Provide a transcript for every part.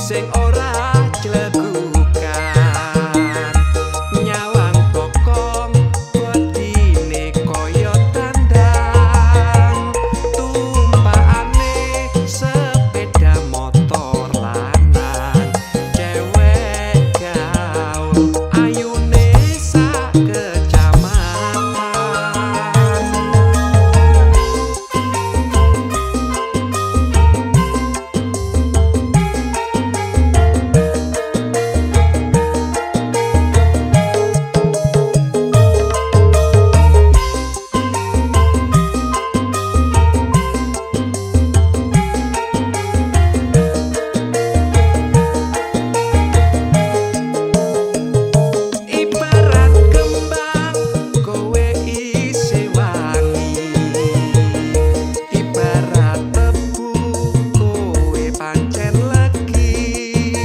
Sing ora clegukan nyawang bokong bodine kaya tandang tumpakane sepeda motor lanang cewek gaul ayune sak kecamatan. Ibarat kembang kowe isih wangi, ibarat tebu kowe pancen legi,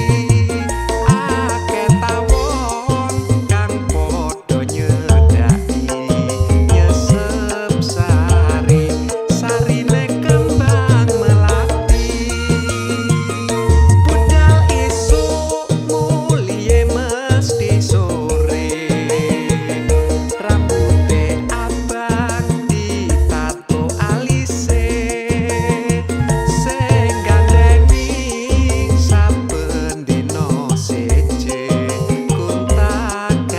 akeh tawon kang padha nyedaki nyesep sari sarine kembang melati. Budal isuk mulihe mesti sore, rambute abang ditato alise, sing gandhengi saben dina seje gonta-ganti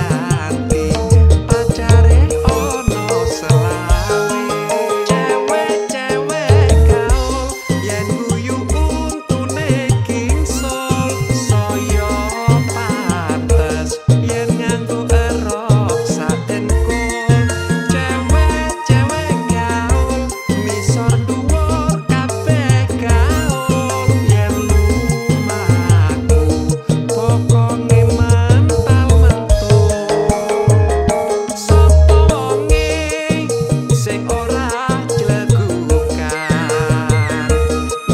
pacare ono selawe. Cewek-cewek gaul yen guyu untune kingsol, saya pantes yen nganggo erok saten kul. Cewek-cewek gaul misor dhuwur kabeh gaul yen lumaku pokonge mental mentul. Sapa wonge sing ora clegukan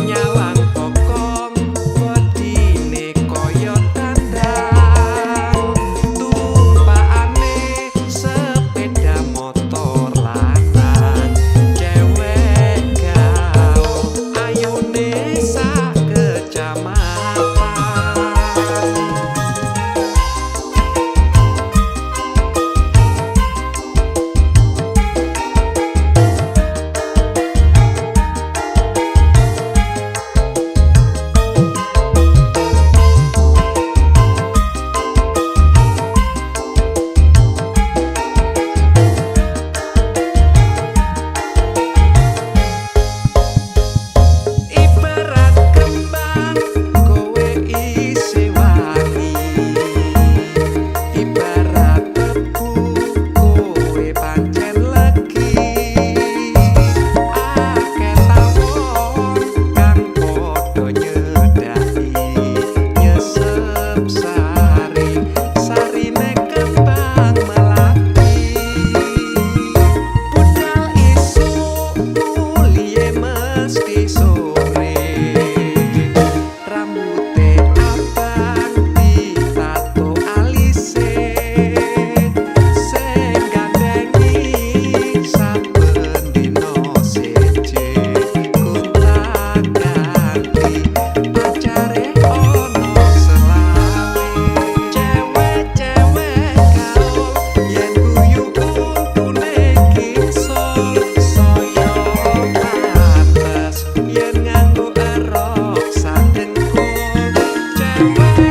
nyawang bokong bodine kaya tandang tumpakane sepeda motor lanang cewek gaul ayune sak kecamatan. Ibarat kembang kowe isih wangi, ibarat tebu kowe pancen legi, akeh tawon kang padha nyedaki nyesep sari sarine kembang melati. Budal isuk mulihe mesti sore, rambute abang ditato alise, sing gandhengi saben dina seje gonta-ganti pacare ono selawe. Cewek-cewek gaul yen guyu untune kingsol, saya pantes yen nganggo erok saten kul. Cewek